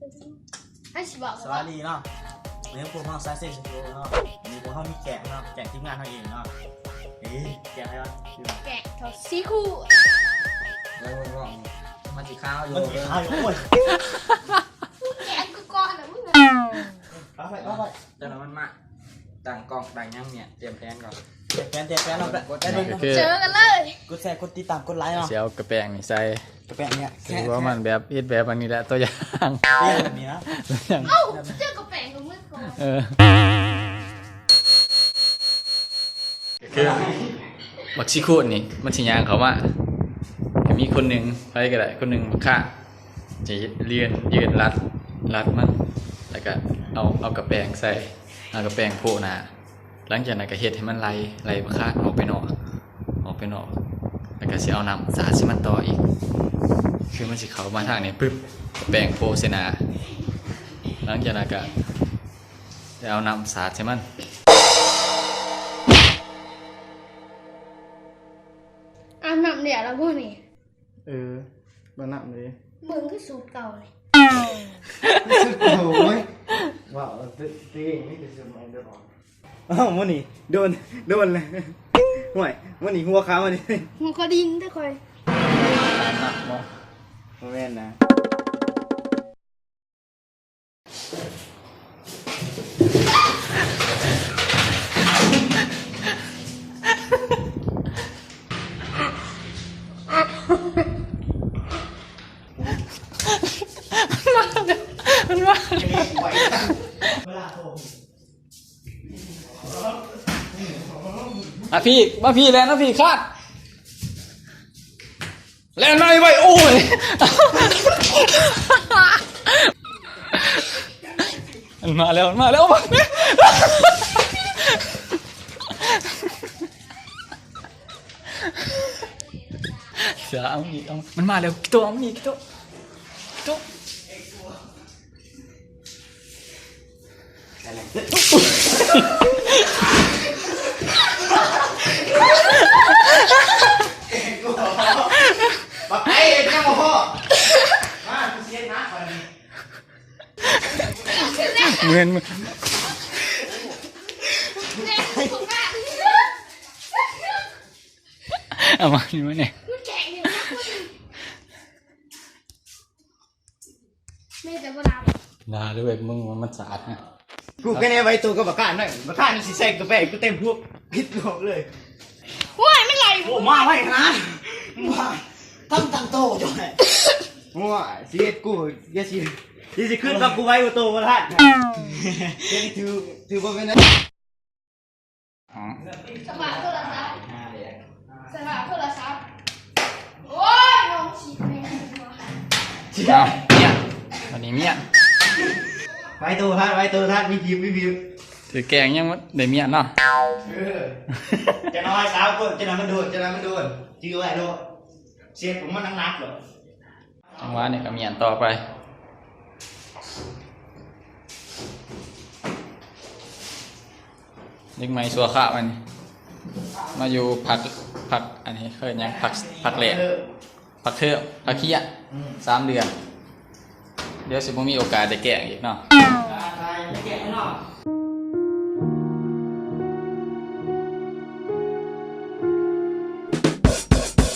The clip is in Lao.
ໃຫ້ຊິບອກ ສະບາຍດີເນາະ ມື້ນີ້ພວກເຮົາສາຍເຊັກສະຕູເນາະ ມື້ນີ້ພວກເຮົາມີແຂກເນາະ ແຂກທີມງານເຮົາເອງເນາະ ເອີ ແຂກໃຜວະ? ແຂກເຖົ້າສີຄູ ເອີ ເວົ້າ ມັນຊິຂາວຢູ່ ມັນຊິຂາວຢູ່ ໂອ້ຍ ແຂກກູກ່ອນນະມຶງ ເອົາໄປ ເອົາໄປ ແຕ່ລະມັນມາ ຕັ້ງກ້ອງຕັ້ງຫຍັງເນຍ ຕຽມແຜນກ່ອນ ຕຽມແຜນ ຕຽມແຜນ ເອົາໄປ ເຈີກັນເລີຍ ກົດແຊ ກົດຕິດຕາມ ກົດໄລເນາະ ຊິເອົາກະແປງນີ້ໃສ່ ກະແປງນີ້ ຄືວ່າມັນແບບ ເຮັດແບບອັນນີ້ແຫຼະ ຕົວຢ່າງ ເປັນແບບນີ້ນະ ຕົວຢ່າງ ເອົ້າ ເຈີກະແປງກັບມືກ່ອນ ເອີ ຄືບັກຊີຄູດນີ້ ມັນຊິຍ່າງເຂົ້າມາ ກະມີຄົນໜຶ່ງ ໃຜກະໄດ້ ຄົນໜຶ່ງຂ້າ ຈະຢືນ ຢືນລັດ ລັດມັນ ແລ້ວກະເອົາ ເອົາກະແປງໃສ່ ເອົາກະແປງໂປະໜ້າ ຫຼັງຈາກນັ້ນກະເຮັດໃຫ້ມັນໄຫຼ ໄຫຼບັກຄາດອອກໄປນອກ ອອກໄປນອກ ແລ້ວກະຊິເອົານ້ຳສາດໃສ່ມັນຕໍ່ອີກ ຄືມັນຊິເຂົ້າມາທາງນີ້ປຶບ ກະແປງໂປະໃສ່ໜ້າ ຫຼັງຈາກນັ້ນກະຊິເອົານ້ຳສາດໃສ່ມັນ. ອາບນ້ຳແລ້ວລະບໍ່ນີ້? ເອີ ບໍ່ນຳເດ້ ເບິ່ງຄືສູດເກົ່ານີ້ ສູດເກົ່າເວີຍ ເວົ້າ ຕົວເອງມີແຕ່ສູດໃໝ່ເດີ ອ້າວ ມື້ນີ້ໂດນ ໂດນແລ້ວ ຫ້ວຍ ມື້ນີ້ຫົວຂາວ ມື້ນີ້ຫົວຂາວດິນແທ້ຂ້ອຍ ບໍ່ ບໍ່ແມ່ນນະ. ມັນມາແລ້ວ ມັນມາແລ້ວ ມາພີ້ ມາພີ້ ແລ່ນມາພີ້ ຄາດ. ແລ່ນມາໄວໆ ໂອ້ຍ ມັນມາແລ້ວ ມັນມາແລ້ວ ເສືອ ເອົາອີກ ເອົາ ມັນມາແລ້ວ ກິໂຕ ເອົາອີກ ກິໂຕ ກິໂຕ. ບັກໄອ້ເຮັດຫຍັງບໍ່ພໍ້ ມາ ກູຊິເຮັດໜັກກວ່ານີ້ ເໝືອນ ເອົາມານີ້ມານີ້ ແມ່ນແຕ່ບໍ່ລາວ ລາວເລີຍ ມຶງມັນສະອາດນະ ກູກໍແນໄວ້ໂຕກັບບັກຂ້ານໜ້ອຍ ບັກຂ້ານຊິໃສ່ກາແຟກູເຕັມຫົວ ພິດໂລກເລີຍ ໂອ້ຍ ມັນໄຫຼ ໂອ້ ມາໄວຂະໜາດ ມາ ຕັ້ງ ຕັ້ງໂຕຢູ່ ໂອ້ຍ ຊິເຮັດກູ ຢ່າຊິ ຢ່າຊິຄິດວ່າກູໄວກວ່າໂຕບໍ່ທັນ ຖື ຖືບໍ່ແມ່ນ ສະບາຍໂທລະສັບ ສະບາຍໂທລະສັບ ໂອ້ຍ ນ້ອງຊິແມ່ນ ເອົາ ມຽນ ອັນນີ້ມຽນ ໄວໂຕທັນ ໄວໂຕທັນ ມີພິມ ມີພິມ ຖືແກງຍັງໄດ້ມຽນເນາະ ເອີ ຈະນ້ອຍສາມຄົນ ຈະນ້ອຍມັນໂດນ ຈະນ້ອຍມັນໂດນ ຈື່ໄວ້ໂລດ ເສຍບຂອງມັນໜັກໆໂລດ. ຈັງຫວະນີ້ກໍມ້ຽນຕໍ່ໄປ ເດັກໃໝ່ຊົ່ວຄາວອັນນີ້ ມາຢູ່ພັກ ພັກອັນນີ້ເອີ້ນຫຍັງ ພັກ ພັກແລກ ພັກເທີມ ພັກຮຽນ ອືມ ສາມເດືອນ ດຽວຊິບໍ່ມີໂອກາດໄດ້ແກ້ງອີກເນາະ ໄດ້ແກ້ງເນາະ.